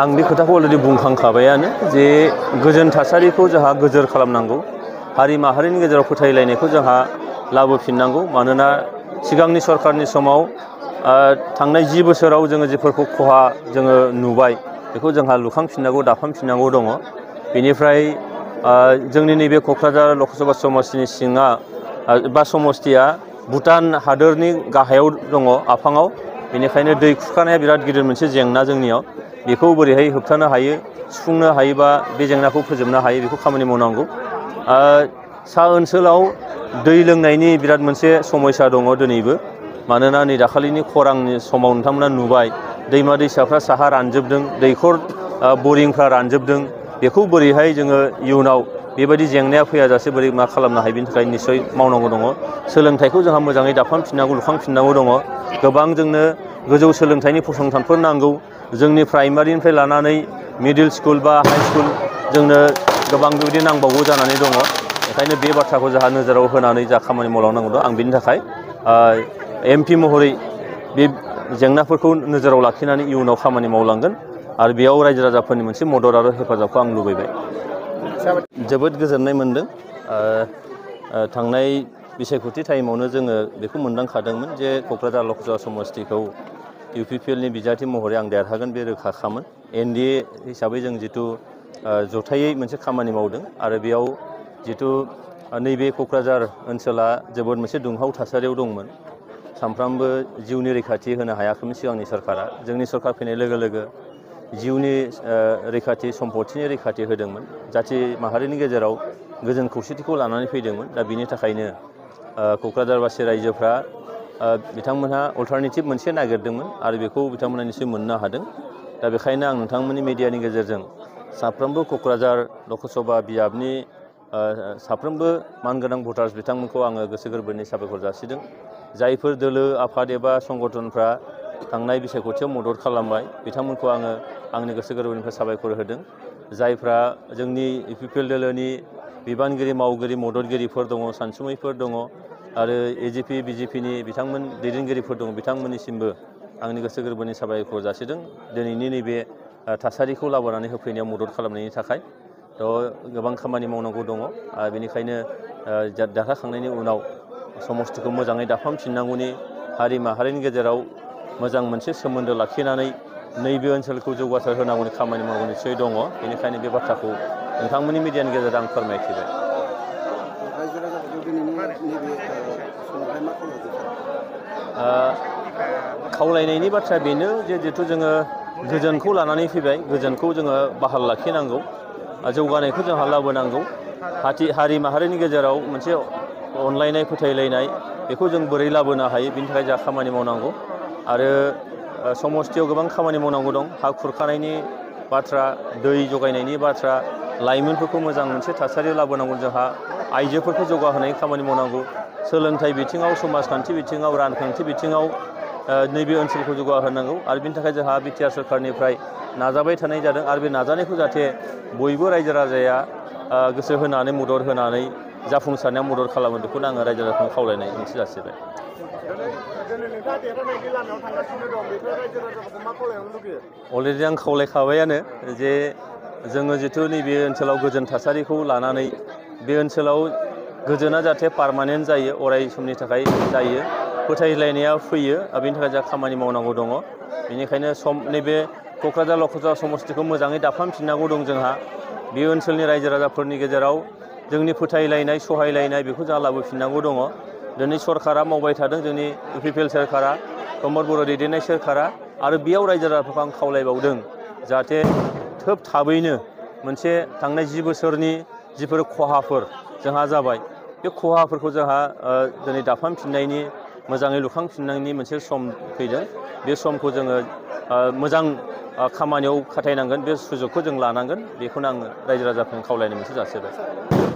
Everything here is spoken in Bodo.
आं बे खोथाखौ अलरेडि बुंखांखाबायानो जे गोजोन थासारिखौ जोंहा गोजोर खालामनांगौ हारि माहारिनि गेजेराव फोथायलायनायखौ जोंहा लाबोफिननांगौ मानोना सिगांनि सरकारनि समाव थांनाय 10 बोसोराव जोङो जेफोरखौ खहा जोङो नुबाय बेखौ जोंहा लुखांफिननांगौ दाफामफिननांगौ दङ बेनिफ्राय जोंनि नैबे क'क्राझार लकसभा समष्टिनि सिङा बा समष्टिया भुटान हादोरनि गाहायाव दङ आफाङाव बेनिखायनो दै खुरखानाया बिराद गिदिर मोनसे जेंना जोंनियाव बेखौ बोरैहाय होबथानो हायो सुफुंनो हायोबा बे जेंनाखौ फोजोबनो हायो बेखौ खामानि मावनांगौ सा ओनसोलाव दै लोंनायनि बिराद मोनसे समस्या दङ दिनैबो मानोना नै दाखालिनि खरांनि समाव नोंथांमोना नुबाय दैमा दैसाफ्रा साहा रानजोबदों दैखर बरिंफ्रा रानजोबदों बेखौ बोरैहाय जोङो इयुनाव बेबायदि जेंनाया फैयाजासे बोरै मा खालामनो हायो बेनि थाखाय निस्सय मावनांगौ दङ सोलोंथाइखौ जोंहा मोजाङै दाफामफिननांगौ लुखांफिननांगौ दङ गोबां जोंनो गोजौ सोलोंथाइनि फसंथानफोर नांगौ जोंनि प्राइमारिनिफ्राय लानानै मिडिल स्कुल बा हाइ स्कुल जोंनो गोबां बेबायदि नांबावगौ जानानै दङ ओंखायनो बे बाथ्राखौ जोंहा नोजोराव होनानै जा खामानि मावलांनांगौ दं आं बेनि थाखाय MP महरै बे जेंनाफोरखौ नोजोराव लाखिनानै इयुनाव खामानि मावलांगोन आरो बेयाव रायजो राजाफोरनि मोनसे मदद आरो हेफाजाबखौ आं लुबैबाय जोबोद गोजोननाय मोनदों थांनाय बिसायख'थि टाइमावनो जोङो बेखौ मोनदांखादोंमोन जे क'क्राझार लकसभा समष्टिखौ UPPLनि बिजाथि महरै आं देरहागोन बे रोखाखामोन NDA हिसाबै जों जितु जथायै मोनसे खामानि मावदों आरो बेयाव जितु नैबे क'क्राझार ओनसोला जोबोद मोनसे दुंहाव थासारियाव दंमोन सानफ्रामबो जिउनि रैखाथि होनो हायाखैमोन सिगांनि सरकारा जोंनि सरकार फैनाय लोगो लोगो जिउनि रैखाथि सम्पथिनि रैखाथि होदोंमोन जाथि माहारिनि गेजेराव गोजोन खौसेथिखौ लानानै फैदोंमोन दा बिनि थाखायनो क'क्राझारबासि रायजोफ्रा बिथांमोनहा अल्टारनेटिभ मोनसे नागिरदोंमोन आरो बेखौ बिथांमोनहा निश्चय मोननो हादों दा बेखायनो आं नोंथांमोननि मिडियानि गेजेरजों साफ्रोमबो क'क्राझार लकसभा बियाबनि साफ्रोमबो मानगोनां भटार्स बिथांमोनखौ आङो गोसो गोरबोनि साबायखर जासिदों जायफोर दोलो आफाद एबा संगठनफ्रा थांनाय बिसायख'थियाव मदद खालामबाय बिथांमोनखौ आङो आंनि गोसो गोरबोनिफ्राय साबायखर होदों जायफ्रा जोंनि UPPL दोलोनि बिबानगिरि मावगिरि मददगिरिफोर दङ सानसुमैफोर दङ आरो AGP BJPनि बिथांमोन दैदेनगिरिफोर दङ बिथांमोननिसिमबो आंनि गोसो गोरबोनि साबायखर जासिदों दिनैनि नैबे थासारिखौ लाबोनानै होफैनायाव मदद खालामनायनि थाखाय गोबां खामानि मावनांगौ दङ बेनिखायनो देरहाखांनायनि उनाव समष्टिखौ मोजाङै दाफामफिननांगौनि हारि माहारिनि गेजेराव मोजां मोनसे सोमोन्दो लाखिनानै नैबे ओनसोलखौ जौगासार होनांगौनि खामानि मावनो निस्सय दङ बेनिखायनो बे बाथ्राखौ नोंथांमोननि मिडियानि गेजेरजों आं फोरमायथिबाय खावलायनायनि बाथ्राया बेनो जे जिहेथु जोङो गोजोनखौ लानानै फैबाय गोजोनखौ जोङो बाहाल लाखिनांगौ जौगानायखौ जोंहा लाबोनांगौ हारि माहारिनि गेजेराव मोनसे अनलायनाय फोथायलायनाय बेखौ जों बोरै लाबोनो हायो बिनि थाखाय जोंहा खामानि मावनांगौ आरो समष्टियाव गोबां खामानि मावनांगौ दं हा खुरखानायनि बाथ्रा दै जगायनायनि बाथ्रा लाइमोनफोरखौ मोजां मोनसे थासारि लाबोनांगौ जोंहा आइजोफोरखौ जौगाहोनायनि खामानि मावनांगौ सोलोंथाइ बिथिङाव समाजखान्थि बिथिङाव रांखान्थि बिथिङाव नैबे ओनसोलखौ जौगाहोनांगौ आरो बिनि थाखाय जोंहा BTR सरकारनिफ्राय नाजाबाय थानाय जादों आरो बे नाजानायखौ जाहाथे बयबो रायजो राजाया गोसो होनानै मदद होनानै जाफुंसारनायाव मदद खालामो बेखौनो आङो रायजो राजाखौ खावलायनाय मोनसे जासिबाय अलरेडि आं खावलायखाबायानो जे जोङो जिथु नैबे ओनसोलाव गोजोन थासारिखौ लानानै बे ओनसोलाव गोजोना जाहाथे पारमानेन्ट जायो अराय समनि थाखाय जायो फोथायलायनाया फैयो बेनि थाखाय जोंहा खामानि मावनांगौ दङ बेनिखायनो नैबे क'क्राझार लकसभा समष्टिखौ मोजाङै दाफामफिननांगौ दं जोंहा बे ओनसोलनि रायजो राजाफोरनि गेजेराव जोंनि फोथायलायनाय सहायलायनाय बेखौ जोंहा लाबोफिननांगौ दङ दिनै सरकारा मावबाय थादों जोंनि UPPL सोरखारा प्रमद बर' दैदेननाय सोरखारा आरो बेयाव रायजो राजाफोरखौ आं खावलायबावदों जाहाथे थाबैनो मोनसे थांनाय 10 बोसोरनि जिफोर खहाफोर जोंहा जाबाय बे खहाफोरखौ जोंहा दिनै दाफामफिननायनि मोजाङै लुखांफिननायनि मोनसे सम फैदों बे समखौ जोङो मोजां खामानियाव खाथायनांगोन बे सुजुगखौ जों लानांगोन बेखौनो आङो रायजो राजाफोरनो खावलायनो मोनसे जासिबाय